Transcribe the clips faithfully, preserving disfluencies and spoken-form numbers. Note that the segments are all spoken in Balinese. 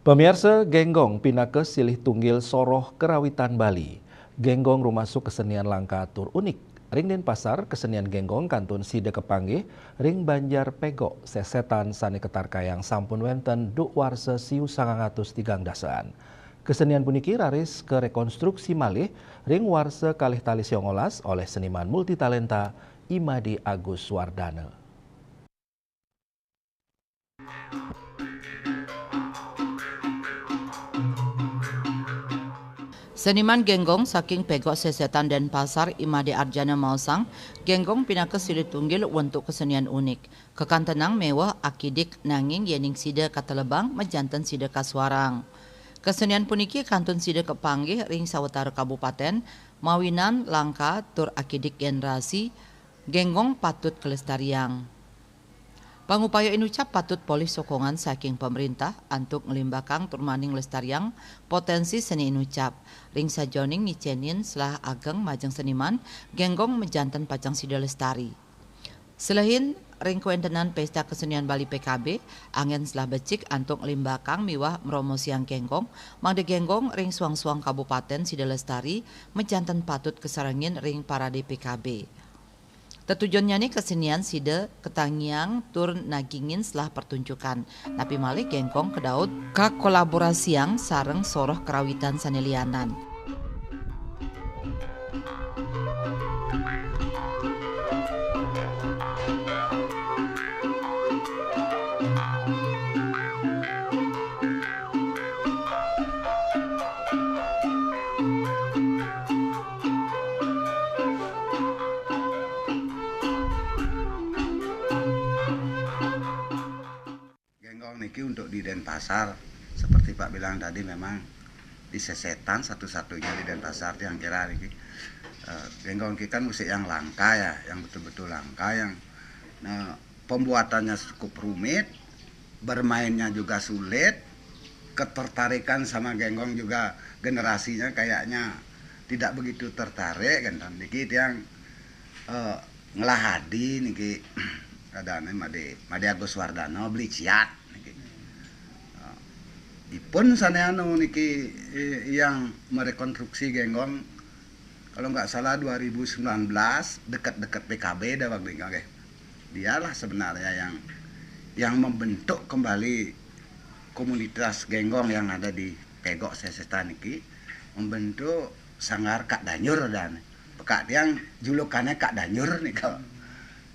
Pamiarsa, génggong pinaka silih tunggil soroh karawitan Bali. Génggong rumasuk kesenian langka tur unik. Ring Denpasar, kesenian génggong kantun sida kapanggih ring Banjar Pegok Sesetan sané katarkayang sampun wénten duk warsa siu sangang atus tigang dasaan. Kesenian puniki raris karekonstruksi malih ring warsa kalih tali songolas olih seniman multitalenta I Made Agus Wardana. Seniman génggong saking Pegok Sesetan Denpasar, I Made Arjana maosang, génggong pinaka silih tunggil wentuk kesenian unik. Kakantenang méweh akidik nanging yéning sida katelebang majanten sida kasuarang. Kesenian puniki kantun sida kapanggih ring sawatara kabupatén, mawinan langka tur akidik generasi, génggong patut kalestariang. Pangupaya inucap patut polih sokongan saking pamréntah antuk nglimbakang tur mani nglestariang poténsi seni inucap. Ring sajeroning ngicénin selah ageng majeng seniman, génggong majanten pacang sida lestari. Selehin ring kawéntenan Pésta Kesenian Bali P K B, anggén selah becik antuk nglimbakang miwah mromosiang génggong, mangda génggong ring suang-suang kabupatén sida lestari majanten patut kasarengin ring parade P K B. Tetujonnyané kesenian sida katangiang tur nagingin selah pertunjukan. Napi malih génggong kadaut kakolaborasiang sareng soroh karawitan sané lianan. Génggong niki untuk di Denpasar, seperti Pak bilang tadi, memang di Sesetan satu-satunya di Denpasar tiang kira niki. Eh, génggong niki kan musik yang langka ya, yang betul-betul langka, yang, nah, pembuatannya cukup rumit, bermainnya juga sulit, ketertarikan sama génggong juga generasinya kayaknya tidak begitu tertarik kan. Niki tiang, eh, ngelah adi niki adané Made, Made Agus Wardana, Beli Ciat niki. Eh, ipun sané anu niki, eh, yang merekonstruksi génggong, kalau nggak salah dua ribu sembilan belas, deket-deket P K B dah waktu itu, nggih. Dialah sebenarnya yang, yang membentuk kembali komunitas génggong yang ada di Pegok Sesetan niki, membentuk Sanggar Kak Danjur dan pekak tiang julukannya Kak Danjur nika.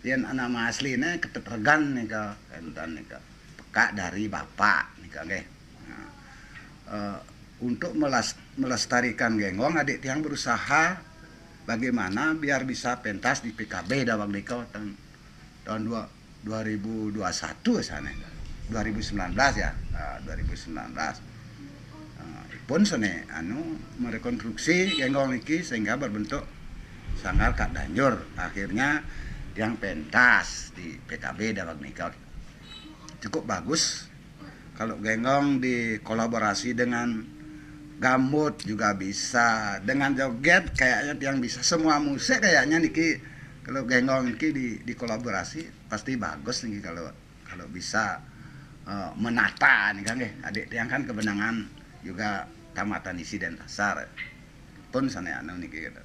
Yén nama asliné Ketut Regan nika, énten nika. Pekak dari bapak nika nggih. Nah, eh, untuk melas-, melestarikan génggong, adik tiang berusaha bagaimana biar bisa pentas di P K B daweg nika, ten-, tahun dua, dua ribu dua satu sané. Dua ribu sembilan belas ya, ah, dua ribu sembilan belas. Ah, ipun sané anu merekonstruksi génggong niki sehingga berbentuk Sanggar Kak Danjur. Akhirnya tiang pentas di P K B daweg nika. Cukup bagus. Kalau génggong dikolaborasi dengan gambut juga bisa, dengan joget kayaknya tiang bisa, semua musik kayaknya niki, kalau génggong niki di, dikolaborasi pasti bagus niki kalau, kalau bisa, eh, menata nih kan, nggih. Adik tiang kan kebenangan juga tamatan isi Denpasar. Pun sané anu niki gitu.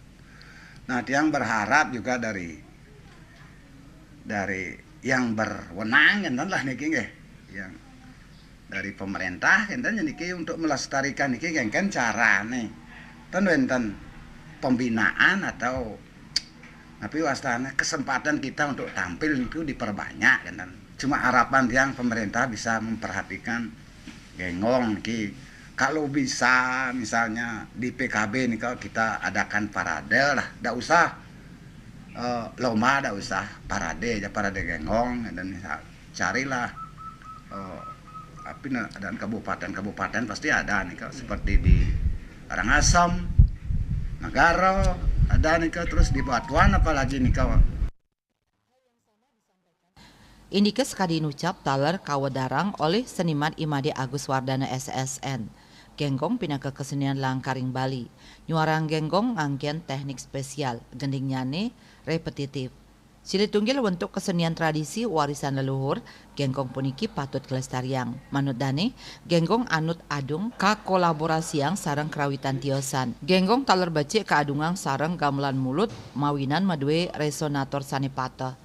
Nah, tiang berharap juga dari, dari yang berwenang énten lah niki nggih, yang dari pemerintah énten niki untuk melestarikan niki, kéngkén carané. Ten wénten pembinaan atau, tapi wastane kesempatan kita untuk tampil itu diperbanyak, kan. Cuma harapan tiang pemerintah bisa memperhatikan génggong niki. Kalau bisa misalnya di P K B nih, kalau kita adakan parade lah, ndak usah, eh, lomba, ndak usah parade aja, parade génggong, dan misal carilah, eh, apa na-, dan kabupaten-kabupaten pasti ada nih, Kak, seperti di Karangasem, Nagara, ada nih, Kak, terus di Batuan apalagi nih, Kak. Indike sakadi inucap taler kawedarang olih seniman Imade Agus Wardana S S N. Génggong pinaka kesenian langka ring Bali. Nyuarang génggong nganggén teknik spesial, gendingnyané repetitif. Silih tunggil wentuk kesenian tradisi warisan leluhur, genggong puniki patut kelestariang. Manut dane, genggong anut adung kakolaborasiang sareng krawitan tiosan. Genggong taler becik kaadungang sareng gamelan mulut mawinan madue resonator sane pateh.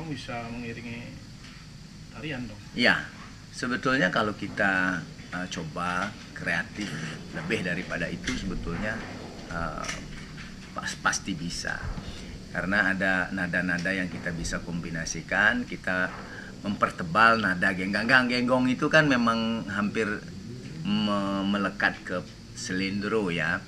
Bisa mengiringi tarian dong. Ya, sebetulnya kalau kita uh, coba kreatif lebih daripada itu sebetulnya uh, pas, pasti bisa. Karena ada nada-nada yang kita bisa kombinasikan, kita mempertebal nada genggang. Genggong itu kan memang hampir me- melekat ke selendro ya.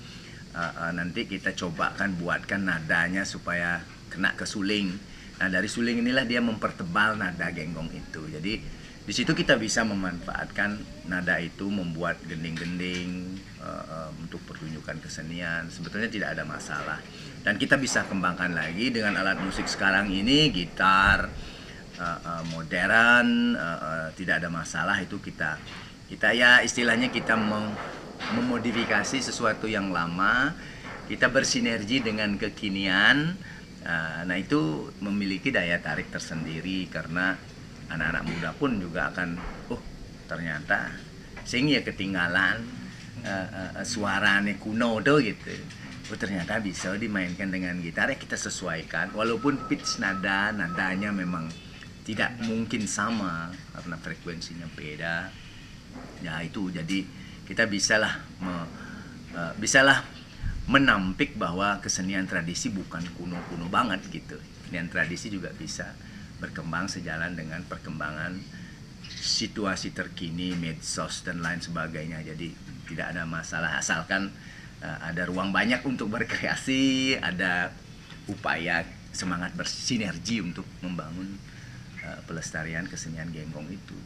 Uh, uh, nanti kita coba kan buatkan nadanya supaya kena ke suling. Nah, dari suling inilah dia mempertebal nada genggong itu. Jadi di situ kita bisa memanfaatkan nada itu membuat gending-gending uh, uh, untuk pertunjukan kesenian. Sebetulnya tidak ada masalah. Dan kita bisa kembangkan lagi dengan alat musik sekarang ini, gitar, uh, uh, modern, uh, uh, tidak ada masalah itu kita kita ya istilahnya kita mem- memodifikasi sesuatu yang lama, kita bersinergi dengan kekinian. Uh, nah, itu memiliki daya tarik tersendiri karena anak-anak muda pun juga akan, oh, ternyata sing ya ketinggalan uh, uh, suaranya kuno tuh gitu. Oh, ternyata bisa dimainkan dengan gitar, ya kita sesuaikan, walaupun pitch nada, nadanya memang tidak mungkin sama karena frekuensinya beda. Ya, itu jadi kita bisalah me, uh, bisalah menampik bahwa kesenian tradisi bukan kuno-kuno banget gitu. Kesenian tradisi juga bisa berkembang sejalan dengan perkembangan situasi terkini, medsos dan lain sebagainya. Jadi tidak ada masalah asalkan uh, ada ruang banyak untuk berkreasi, ada upaya semangat bersinergi untuk membangun uh, pelestarian kesenian genggong itu.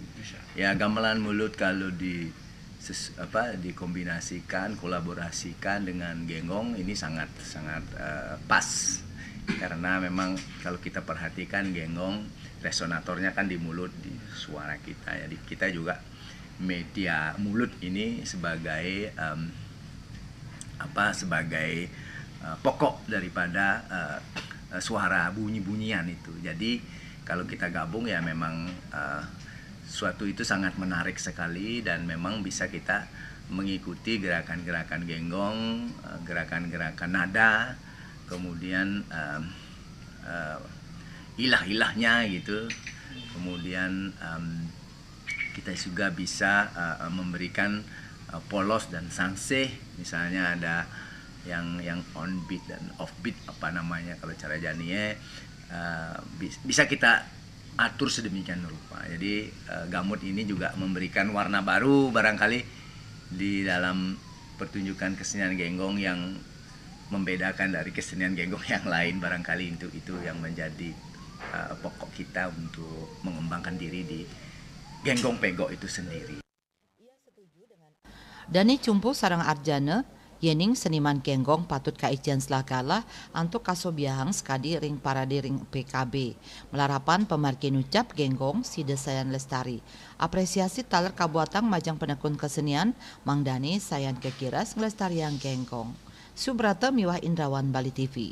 Ya, gamelan mulut kalau di ses, apa dikombinasikan, kolaborasikan dengan genggong ini sangat sangat uh, pas karena memang kalau kita perhatikan genggong resonatornya kan di mulut, di suara kita. Jadi kita juga media mulut ini sebagai um, apa sebagai uh, pokok daripada uh, suara bunyi-bunyian itu. Jadi kalau kita gabung ya memang uh, suatu itu sangat menarik sekali dan memang bisa kita mengikuti gerakan-gerakan genggong, uh, gerakan-gerakan nada, kemudian uh, uh, ilah-ilahnya gitu, kemudian um, kita juga bisa uh, memberikan uh, polos dan sangseh, misalnya ada yang yang on beat dan off beat apa namanya kalau cara janie uh, bisa kita atur sedemikian rupa. Jadi uh, gamut ini juga memberikan warna baru barangkali di dalam pertunjukan kesenian genggong yang membedakan dari kesenian genggong yang lain barangkali itu itu yang menjadi uh, pokok kita untuk mengembangkan diri di genggong pego itu sendiri. Dane Cumpu sareng Arjana, yening seniman genggong patut kaijian selakalah antuk kasobiahang sekadi ring parade ring P K B. Malarapan pamargi nucap genggong sida sayan lestari. Apresiasi taler kabuatang majeng penekun kesenian, mangdane sayan kekiras nglestariang genggong. Subrata miwah Indrawan Bali T V.